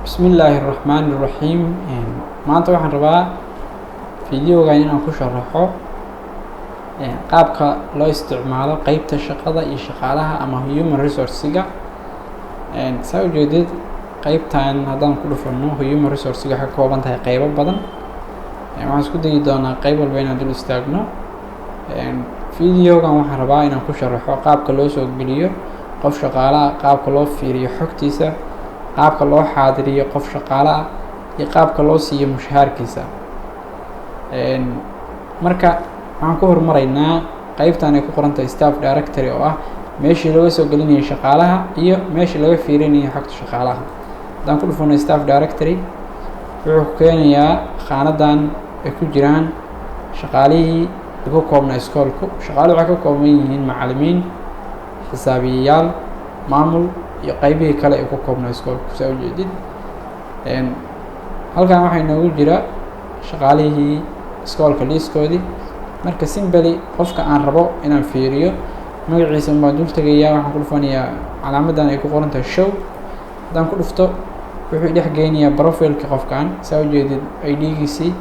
Bismillaahi raxmaani raxiim. Maanta waxaan rabaa videogan inaan ku sharaxo qaabka loo isticmaalo qeybta shaqada iyo shaqaalaha ama human resource-ga. Saa ujeedid, qeybtan haddaan ku dhufano, human resource-ga waxay ka kooban tahay qeybo badan. Waxaan isku dayi doonaa qeyb walba inaan dul istaagno. Videogan waxaan rabaa inaan ku sharaxo qaabka loo soo geliyo qof shaqaale ah, qaabka loo fiiriyo xogtiisa, qaabka loo xaadiriyo qof shaqaale ah iyo qaabka loo siiyo mushahaarkiisa. Marka waxaan ku horumaraynaa qeybtan ay ku qoran tahay staff directory, oo ah meeshii laga soo gelinayay shaqaalaha iyo meeshii laga fiirinayay xogta shaqaalaha. Haddaan ku dhufano staff directory, wuxuu ku keenayaa khaanadan ay ku jiraan shaqaalihii ay ku koobnaa iskoolku. Shaqaaluhu waxay ka kooban yihiin macallimiin, xisaabiyeyaal, maamul iyo qeybihii kale ee ku koobnaa iskoolku. Saa ujeedid, halkan waxaa inoogu jira shaqaalihii iskoolka liiskoodii. Marka simply qofka aan rabo inaan fiiriyo magaciisa un baan dul tegayaa. Waxaan ku dhufanayaa calaamadan ay ku qoran tahay show. Haddaan ku dhufto, wuxuu dhex geynayaa profileka qofkan. Saa ujeedid, ID-giisii,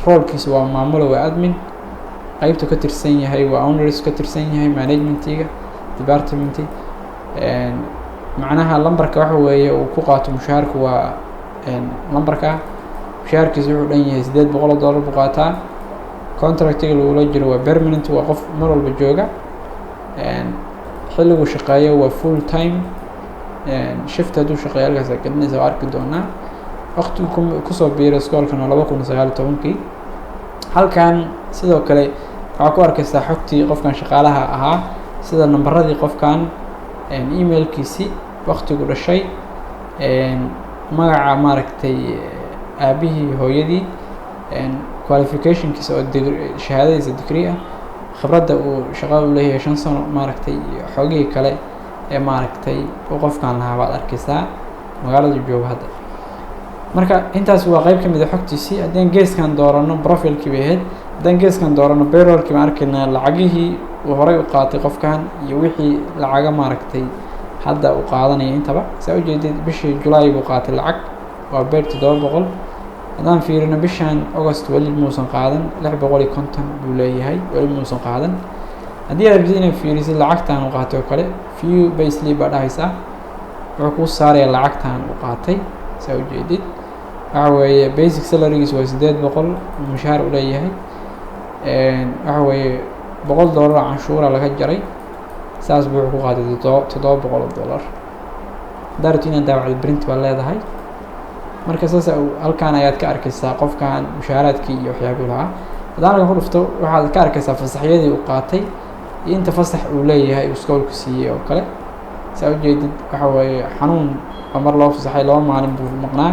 roolkiisa waa maamulo, waa admin, qeybta ka tirsan yahay waa owners, ka tirsan yahay managementiga department. Macnaha lambarka waxa weeye uu ku qaato mushaharku waa lambarka. Mushaharkiisa wuxuu dhan yahay $800 buu qaataa. Contractiga lagula jiro waa permanent, waa qof mar walba jooga. Xilligu shaqeeyo waa full time. Shift hadduu shaqeeyo halkaas gelinaysa, waa arki doonaa. Waqtigu kusoo biiray iskoolkan waa 2019-kii. Halkan sidoo kale waxaa ku arkaysaa xogtii qofkan shaqaalaha ahaa, sida nambaradii qofkan, emailkiisi, waktigu dhashay, magaca maaragtay aabihii, hooyadii, qualificationkiisa oo shahaadadiisa degree ah, khibradda uu shaqada u leeyahay 5 sano, maaragtay xoogihii kale ee maaragtay uu qofkan lahaa baad arkeysaa, magaalada joogo hadda. Marka intaas waa qeyb ka mid a xogtiisii. Haddii geeskan doorano, profilkii bay ahayd. Haddaan geeskan doorano, payrollkii baan arkaynaa, lacagihii uu horay u qaatay qofkan iyo wixii lacaga maaragtay hadda uu qaadanaya intaba. Saa ujeedid, bishii July buu qaatay lacag, waa beer 700. Haddaan fiirino bishan August, weli muusan qaadan, 650 buu leeyahay, weli muusan qaadan. Haddii aad rabtid inaad fiirisid lacagtan uu qaatay oo kale, view payslip baa dhahaysaa. Wuxuu kuu saaraya lacagtan uu qaatay. Saa ujeedid, waxa weeye basic salarygiis waa 800 mushaar u leeyahay. Waxa weeye $100 canshuura laga jaray, saas buu wuxuu ku qaatay $700. Haddaa rabtid inaad daawacdo, print baa leedahay. Marka saas halkan ayaad ka arkeysaa qofkan mushaaraadkii iyo waxyaabihii lahaa. Haddaan halkan ku dhufto, waxaad ka arkeysaa fasaxyadii uu qaatay iyo inta fasax uu leeyahay uu iskoolku siiyey oo kale. Saa ujeedid, waxa weeye xanuun baa mar loo fasaxay, 2 maalin buu maqnaa.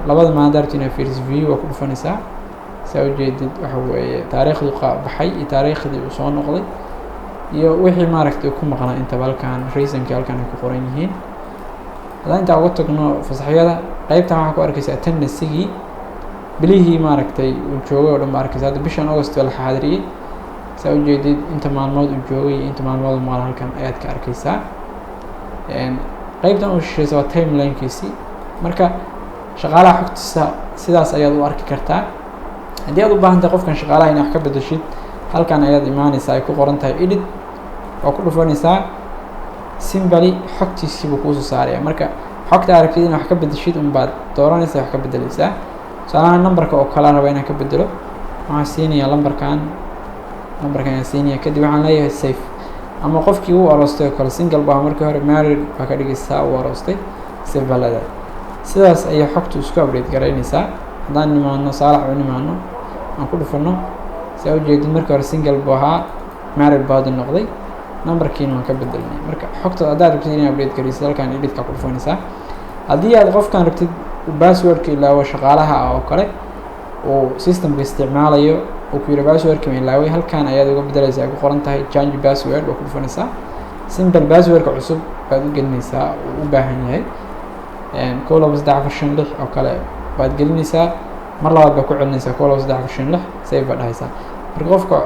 Labada maalin haddaa rabtid inaad fiiriso, view waa ku dhufanaysaa. Saa ujeedid, waxa weeye taariikhdii baxay iyo taariikhdii uu soo noqday iyo wixii maaragtay ku maqnaa intaba halkan, reasonkii halkan ay ku qoran yihiin. Haddaan intaa uga tagno fasaxyada, qeybtan waxaa ku arkeysa attendancygii bilihii maaragtay uu joogay oo dhan ba arkeysa. Hadda bishan August baa la xaadiriyey. Saa ujeedid, inta maalmood uu joogay iyo inta maalmood uu maqnaa halkan ayaad ka arkeysaa. Qeybtan uu shisheysa waa timelinekiisii. Marka shaqaalaha xogtiisa sidaas ayaad u arki kartaa. Haddii aad u baahan tahay qofkan shaqaalaha inaad wax ka bedeshid, halkan ayaad imaaneysaa ay ku qoran tahay edit, waa ku dhufanaysaa. Simply xogtiisii buu kuusoo saaraya. Marka xogta aragtid inaad wax ka bedeshid unbaad dooranaysaa, wax ka bedeleysaa. Tusaalahaan numberka oo kale aan raba inaan ka bedelo, waxaan siinayaa lambarkan, lambarkan ayaan siinaya. Kadib waxaan leeyahay save. Ama qofkii uu aroostay oo kale, single baa markii hore, married baa ka dhigaysaa, uu aroostay, save baa leedahay. Sidaas ayay xogtu isku update garaynaysaa. Haddaan nimaano Saalax u nimaano, aan ku dhufano, saa ujeedid, markii hore single buu ahaa, married buu hadda noqday, numberkiina waan ka bedelnay. Marka xogta haddaad rabtid inaad update garaysid, halkan editka ku dhufanaysaa. Haddii aad qofkan rabtid passwordka ilaawo, shaqaalaha ah oo kale uu systemka isticmaalayo, uu ku yidhi passwordka ma ilaaway, halkan ayaad uga bedelaysaa ay ku qoran tahay change password, waa ku dhufanaysaa. Simple passwordka cusub baad u gelinaysaa uu u baahan yahay, 1 2 3 4 5 6 oo kale baad gelinaysaa. Mar labaad baa ku celinaysaa, 1 2 3 4 5 6, save baad dhahaysaa. Marka qofka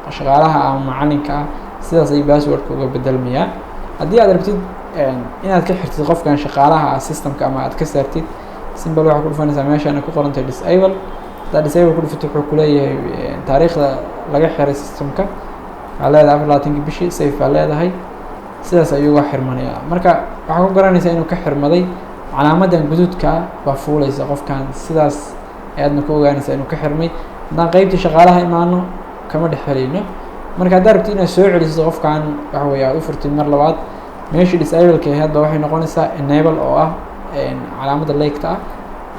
shaqaalaha ama macalinka ah sidaas ayuu passwordka uga bedelmayaa. Haddii aad rabtid Inaad ka xirtid qofkan shaqaalaha ah systemka ama aad ka saartid, simple, waxaa ku dhufanaysaa meeshaan ku qorantay disable. Haddaad disable ku dhufato, wuxuu kuleeyahay taariikhda laga xiray systemka. Waxaa leedahay 24-kii bishii, save baa leedahay. Sidaas ayuu uga xirmanayaa. Marka waxaa ku garanaysaa inuu ka xirmaday, calaamadan guduudka baa fuuleysa qofkan. Sidaas ayaadna ku ogaanaysaa inuu ka xirmay. Haddaan qeybtii shaqaalaha imaano, kama dhex helayno. Marka haddaad rabtid inaad soo celiso qofkan, waxa weeye aad u furtid mar labaad, meeshii disableka ahayd ba waxay noqonaysaa enable, oo ah calaamadda leegta ah,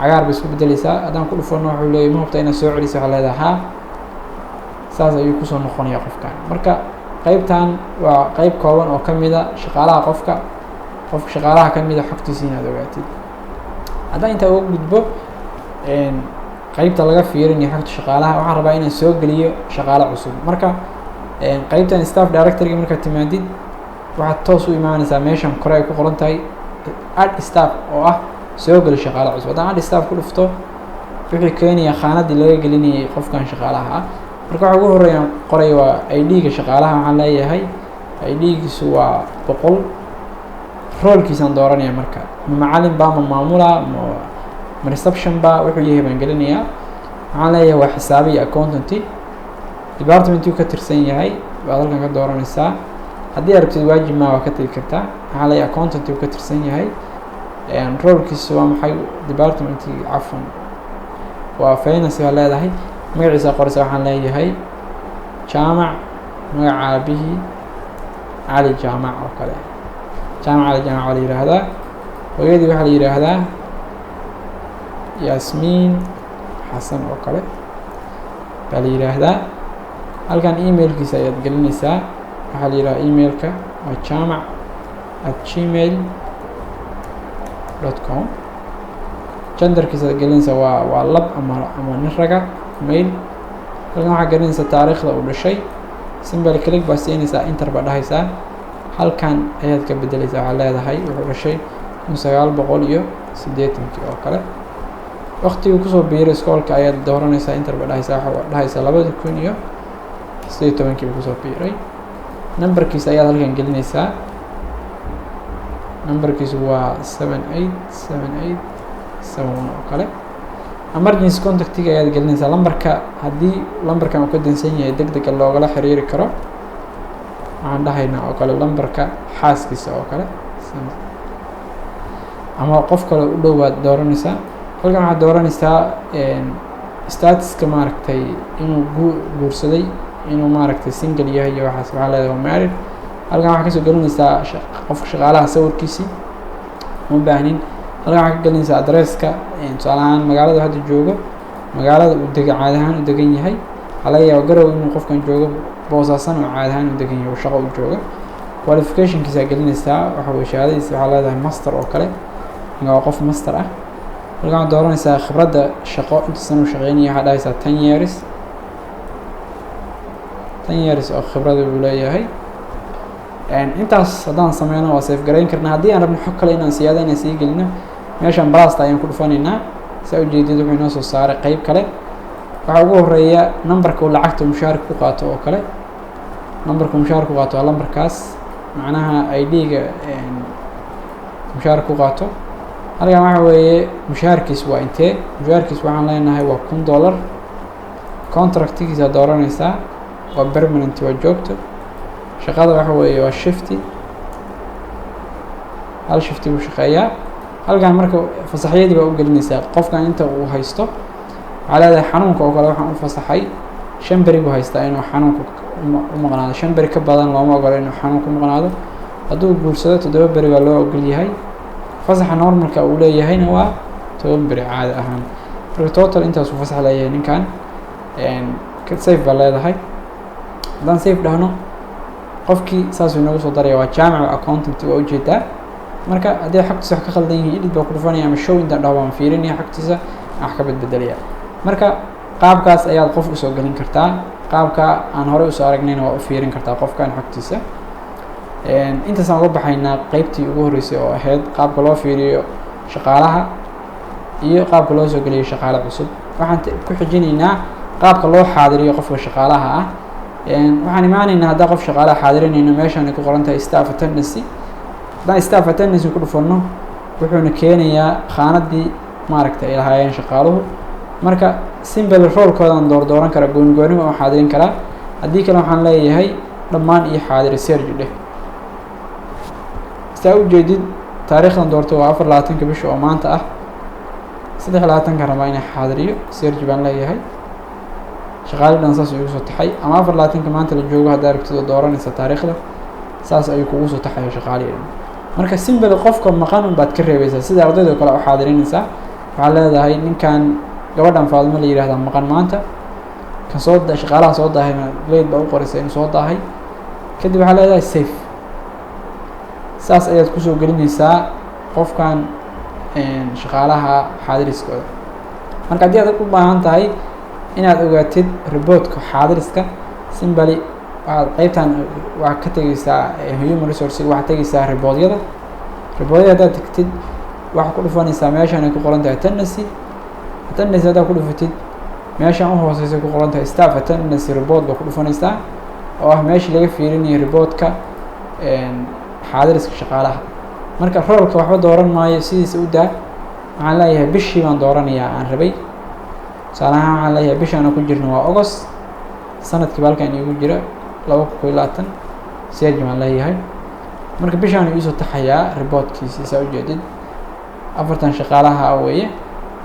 cagaar bay isku bedeleysaa. Haddaan ku dhufano, wuxuu leeyay, "Ma hubta inaad soo celiso?" Waxaa leedahay haa. Saas ayuu kusoo noqonaya qofkan. Marka qeybtan waa qeyb kooban oo kamida shaqaalaha, qofka shaqaalaha kamida xogtiisa inaad ogaatid. Haddaan intaa uga gudbo qeybta laga fiirinayo xogta shaqaalaha, waxaan rabaa inaan soo geliyo shaqaale cusub. Marka qeybtan staff directoryga markaad timaadid, waxaad toos u imaaneysaa meeshan kore ay ku qoran tahay add staff, oo ah soo geli shaqaale cusub. Haddaan add staff ku dhufto, wuxuu keenayaa khaanadii laga gelinayay qofkan shaqaalaha ah. Marka waxa ugu horeeyaan qoray waa ID-ga shaqaalaha. Waxaan leeyahay ID-giisu waa 100. Rolekiisaan dooranaya. Marka ma macalin ba, ma maamula, ma reception ba, wuxuu yahay baan gelinayaa. Waxaan leeyahay waa xisaabiya, accountancy. Departmentiu ka tirsan yahay baad halkan ka dooranaysaa. Haddii aad rabtid, waajib maa, waa ka tegi kartaa. Waxaan leeyahay accountanty uu ka tirsan yahay. Rolekiisu waa maxay? Department, cafwan, waa finance baa leedahay. Magaciisa qoraysa. Waxaan leeyahay Jaamac, magaca aabihii Cali Jaamac oo kale. Jaamac Cali Jaamac waa la yidhaahdaa. Hooyadii waxaa la yidhaahdaa Yaasmiin Xasan oo kale baa la yidhaahdaa. Halkan emailkiisa ayaad gelinaysaa. Waxaa la yidhaha emailka waa jamac@gmail.com. Genderkiisa aad gelinaysaa, waa lab ama nin raga, male. Halkan waxaa gelinaysaa taariikhda uu dhashay. Simple click baa siinaysaa, enter baa dhahaysaa. Halkan ayaad ka bedeleysaa. Waxaa leedahay wuxuu dhashay 1980-kii oo kale. Waktigii kusoo biiray iskoolka ayaad dooranaysaa, enter baa dhahaysaa. Waxaa dhahaysaa 2018-kii buu kusoo biiray. Numberkiisa ayaad halkan gelinaysaa. Numberkiisu waa 787871 oo kale. Emergency contactiga ayaad gelinaysaa, lambarka haddii lambarkan uu ka dansan yahay deg dega loogala xiriiri karo. Waxaan dhahaynaa oo kale lambarka xaaskiisa oo kale ama qof kale u dhow baad dooranaysaa. Halkan waxaad dooranaysaa statuska, maaragtay, inuu guursaday, inuu maaragtay single yahay iyo waxaas. Waxaa leedahay waa married. Halkan waxaa kasoo gelinaysaa qofka shaqaalaha sawirkiisii, uma baahnin. Halkan waxaa ka gelinaysaa addresska, tusaale ahaan magaalada hadda joogo, magaalada uu dega, caadi ahaan u degan yahay. Waxaa laga yaaba Garow inuu qofkan joogo, Boosaasan oo caadi ahaan u degan yahay, oo shaqo u jooga. Qualificationkiisa gelinaysaa, waxa weye shahaadadiisa. Waxaa leedahay master oo kale, waa qof master ah. Halkan waxaad dooranaysaa khibradda shaqo, inta sana uu shaqeynaya. Waxaa dhahaysaa 10 years, 10 years oo khibrada buu leeyahay. Intaas haddaan sameyno, waa save garayn karnaa. Haddii aan rabno xog kale inaan siyaada inaan sii gelino, meeshan plusta ayaan ku dhufanaynaa. Saa ujeedid, wuxuu inoo soo saaray qeyb kale. Waxaa ugu horeeya numberka uu lacagta mushaharka ku qaato oo kale. Numberka mushaharka ku qaato waa lambarkaas, macnaha ID-ga mushaharka ku qaato. Halkan waxa weeye mushaharkiis waa intee. Mushaharkiis waxaan leenahay waa $1000. Contractigiisa dooranaysaa, waa permanent, waa joogto. Shaqada waxa weeye waa shifti, hal shifti buu shaqeeyaa. Halkan marka fasaxyadii baa u gelinaysaa qofkan inta uu haysto. Waxaa leedahay xanuunka oo kale waxaan u fasaxay 5 beri buu haystaa inuu xanuunka u maqnaado. 5 beri ka badan looma ogolo inuu xanuun ku maqnaado. Hadduu guursado, 7 beri baa loo ogol yahay. Fasaxa normalka uu leeyahayna waa 10 beri caadi ahaan. Marka total intaasuu fasax leeyahay ninkan. Save baa leedahay. Haddaan save dhahno, qofkii saasuu inoogu soo daraya. Waa Jaamac, accountant, waa ujeedaa. Marka haddii xogtiisa wax ka khaldan yihiin, edit baa ku dhufanaya, ama show intaan dhaho baan fiirinaya xogtiisa, wax ka bedbedelaya. Marka qaabkaas ayaad qof usoo gelin kartaa. Qaabka aan horey usoo aragnayna waa u fiirin kartaa qofkan xogtiisa. Intaasaan uga baxaynaa qeybtii ugu horreysay, oo ahayd qaabka loo fiiriyo shaqaalaha iyo qaabka loo soo geliyo shaqaale cusub. Waxaan ku xijinaynaa qaabka loo xaadiriyo qofka shaqaalaha ah. Waxaan imaanaynaa, haddaan qof shaqaalaha xaadirinayno, meeshaan ay ku qoran tahay staff attendancy. Haddaan staff attendance ku dhufanno, wuxuuna keenayaa khaanadii maaragtay ay lahaayeen shaqaaluhu. Marka simple roolkoodaan dooran karaa, gooni gooni waan xaadirin karaa. Haddii kale waxaan leeyahay dhammaan iyo xaadiri, search dheh. Saa ujeedid, taariikhdan doortay waa 24-ka bisha oo maanta ah. 23-ka rabaa inay xaadiriyo, search baan leeyahay. Shaqaali dhan saas igu soo taxay. Ama 24-ka maanta la joogo haddaa rabtid oo dooranaysa taariikhda, saas ayuu kugu soo taxaya shaqaalihii dhan. Marka simple qofka maqan un baad ka reebeysaa, sida ardayda oo kale u xaadirinaysaa. Waxaad leedahay ninkan, gabadhan Faadimo la yihahdaa maqan maanta. Kan soo shaqaalaha soo daahayna late baa u qoraysa inuu soo daahay. Kadib waxaa leedahay save. Saas ayaad kusoo gelinaysaa qofkan shaqaalaha xaadiriskooda. Marka haddii aad u baahan tahay inaad ogaatid reportka xaadiriska, simply waxaad qeybtan waxaad ka tegeysaa human resource, waxaad tegeysaa reportyada. Reportyada haddaad tagtid, waxaad ku dhufanaysaa meeshan ay ku qoran tahay attendance. Attendance haddaad ku dhufatid, meeshan uhooseysa ku qoran tahay staff attendance report baa ku dhufanaysaa, oo ah meeshii laga fiirinayo reportka xaadiriska shaqaalaha. Marka roolka waxba dooran maayo, sidiisa u daa. Waxaan leeyahay bishii baan dooranayaa aan rabay. Tusaale ahaan waxaan leeyahay bishaan ku jirno waa August, sanadkiiba halkan iigu jira 2021. Search baan leeyahay. Marka bishaan iisoo taxayaa reportkiisi. Saa ujeedid, 40 shaqaalaha weeye.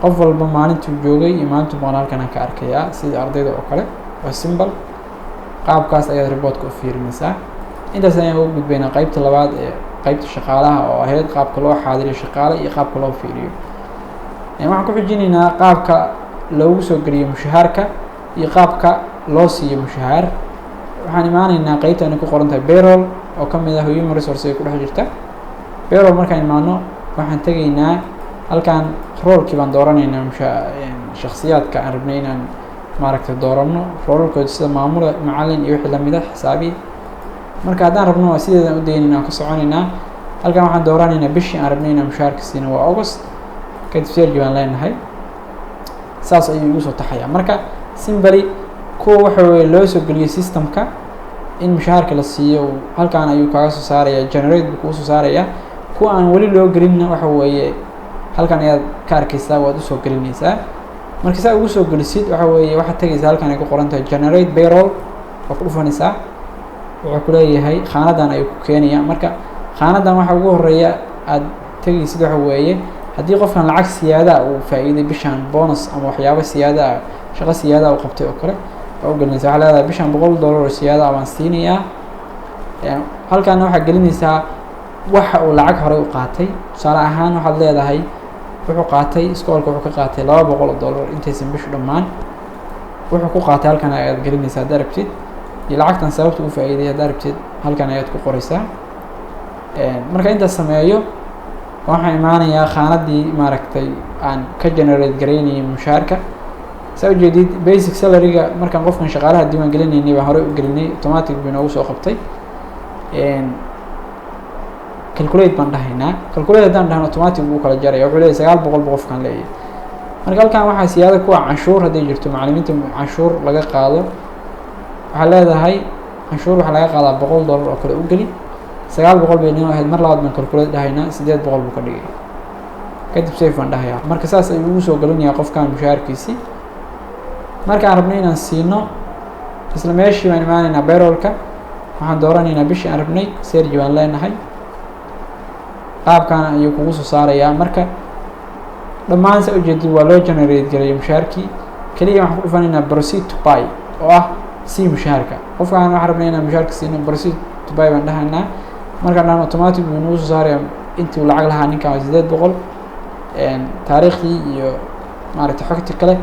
Qof walba maalintuu joogay iyo maalintuu maqnaa halkan aan ka arkayaa, sida ardayda oo kale. Waa simple, qaabkaas ayaad reportka u fiirinaysaa. Intaas ayaan uga gudbaynaa qeybta labaad ee qeybta shaqaalaha, oo ahayd qaabka loo xaadiriyo shaqaale iyo qaabka loo fiiriyo. Waxaan ku xijinaynaa qaabka loogu soo geliyo mushahaarka iyo qaabka loo siiyo mushahaar. Waxaan imaanaynaa qeybta ay ku qoran tahay payroll, oo ka mid ah human resource ay ku dhex jirta. Payroll markaan imaano, waxaan tegaynaa halkan, roolkii baan dooranaynaa, musha shaksiyaadka aan rabnay inaan maaragtay dooranno roolalkooda, sida maamula, macalin iyo wixii lamid ah, xisaabiya. Marka haddaan rabno, waa sideedaan u daynayna, waan ka soconaynaa. Halkan waxaan dooranaynaa bishii aan rabnay inaan mushaharka siino, waa August. Kadib search baan leenahay. Saas ayuu igu soo taxayaa. Marka simply kuwa waxa weye loo soo geliyey systemka in mushaharka la siiyo, halkan ayuu kaaga soo saaraya, generate buu kugu soo saarayaa. Kuwa aan weli loo gelinna, waxa weeye halkan ayaad ka arkeysaa, waad usoo gelinaysaa. Marka saa ugu soo gelisid, waxa weeye waxaad tegaysaa halkan ay ku qoran tahay generate payroll, waa ku dhufanaysaa. Wuxuu ku leeyahay khaanadan ayuu ku keenaya. Marka khaanadan waxa ugu horeeya aad tegaysid waxa weeye haddii qofkan lacag siyaadaa uu faa'iiday bishan, bonus ama waxyaabo siyaada ah, shaqo siyaada u qabtay oo kale, waa u gelinaysa. Waxaa leedahay bishan $100 oo siyaada ah baan siinayaa. Halkaana waxaad gelinaysaa waxa uu lacag horey u qaatay. Tusaale ahaan waxaad leedahay wuxuu qaatay iskoolka, wuxuu ka qaatay $200 intaysan bishu dhammaan. Wuxuu ku qaatay halkan ayaad gelinaysaa haddaa rabtid, iyo lacagtan sababta u faa'iiday haddaa rabtid, halkan ayaad ku qoraysaa. Marka intaas sameeyo, waxaan imaanayaa khaanadii maaragtay aan ka generate garaynayay mushaharka. Saa ujeedid, basic salary-ga markaan qofkan shaqaalaha diiwaan gelinaynay baan horey u gelinay, automatic buu inoogu soo qabtay. Calculate baan dhahaynaa. Calculate haddaan dhahno, automatic buu kala jaraya. Wuxuu leeyahy 900 bu qofkan leeyahay. Marka halkan waxaa siyaada kuwa canshuur hadday jirto, macalimiinta canshuur laga qaado, waxaa leedahay canshuur waxaa laga qaadaa $100 oo kale u geli. 900 bay noo ahayd. Mar labaad baan calculate dhahaynaa, 800 buu ka dhigay. Kadib save baan dhahayaa. Marka saas ayuu ugu soo gelinayaa qofkan mushaharkiisii. Marka aan rabno inaan siino, isla meeshii baan imaanaynaa payrollka, waxaan dooranaynaa bishii aan rabnay, search baan leenahay. Qaabkan ayuu kugu soo saarayaa. Marka dhammaan saa ujeedid, waa loo generate gareeyay mushaharkii. Keliya waxaan ku dhufanaynaa proceed to pay, oo ah sii mushaharka qofkaan. Waxaan rabnay inaan mushaharka siino, proceed to pay baan dhahaynaa. Markaan dhahan, automatic buu nagu soo saaraya intii uu lacag lahaa ninkan, waa 800, taariikhdii iyo maaragtay xogti kale.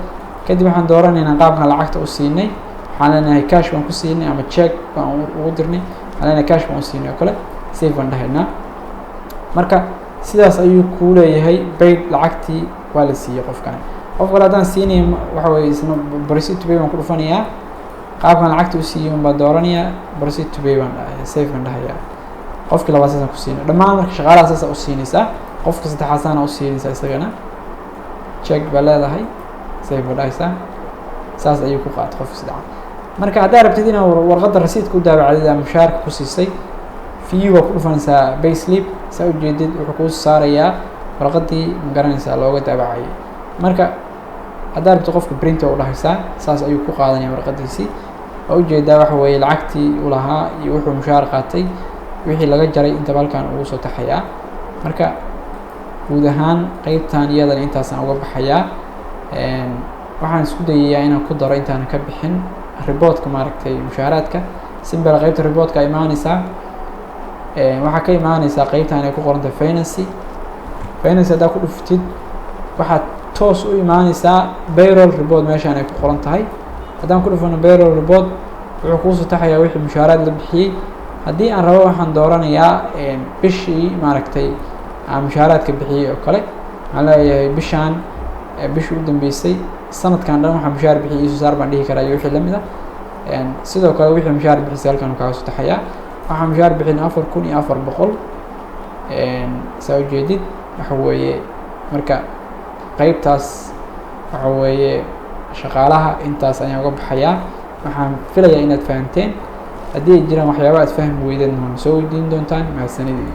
Kadib waxaan dooranaynaa qaabkan lacagta u siinay. Waxaan leenahay cash baan ku siinay ama check baan ugu dirnay. Waxaan leenahay cash baan u siinay oo kale, save baan dhahaynaa. Marka sidaas ayuu kuu leeyahay paid, lacagtii waa la siiyey qofkani. Qof kale haddaan siinaya, waxa weye isna proceed to pay baan ku dhufanayaa. Qaabkan lacagta u siiyey un baan dooranayaa, proceed to pay baan dhahaya, save baan dhahayaa. Qofkii labaad saasaan ku siinay. Dhammaan marka shaqaalaha saasa u siinaysaa. Qofka saddexaad saana u siinaysaa, isagana check baa leedahay, save baa dhahaysaa. Saas ayuu ku qaatay qofka saddexaad. Marka haddaa rabtid inaad warqadda rasiidka u daabacdid ama mushaharka ku siisay, View baa ku dhufanaysaa, payslip. Saa ujeedid, wuxuu kuu saarayaa warqadii, magaranaysaa, looga daabacayay. Marka haddaa rabto qofka print u dhahaysaa, saas ayuu ku qaadanaya warqadiisii. Waa ujeedaa, waxa weeye lacagtii uu lahaa iyo wuxuu mushaar qaatay, wixii laga jaray, intaba halkan ugu soo taxayaa. Marka guud ahaan qeybtan iyadana intaasaan uga baxayaa. Waxaan isku dayayaa inaan ku daro, intaanan ka bixin, reportka, maaragtay, mushaaraadka. Simple, qeybta reportka imaaneysaa, waxaa ka imaaneysaa qeybtan ay ku qorantay finance. Finance haddaa ku dhuftid, waxaad toos u imaaneysaa payroll report meeshaan ay ku qoran tahay. Haddaan ku dhufano payroll report, wuxuu kuusoo taxayaa wixii mushaaraad la bixiyey. Haddii aan rabo, waxaan dooranayaa bishii, maaragtay, aan mushaaraadka bixiyey oo kale. Waxaan leeyahay bishaan, bishii u dambeysay sanadkan dhan waxaa mushaar bixiyay iisoo saar baan dhihi karaa iyo wixii lamid ah. Sidoo kale wixii mushaar bixisay halkan kaaga soo taxayaa. Waxaa mushaar bixin 4400, saa ujeedid. Waxa weeye marka qeybtaas waxa weeye shaqaalaha, intaas ayaan uga baxayaa. Waxaan filayaa inaad fahamteen. Haddii ay jiraan waxyaaba aad fahmi weydeen, waana soo weydiin doontaan. Mahadsanidii.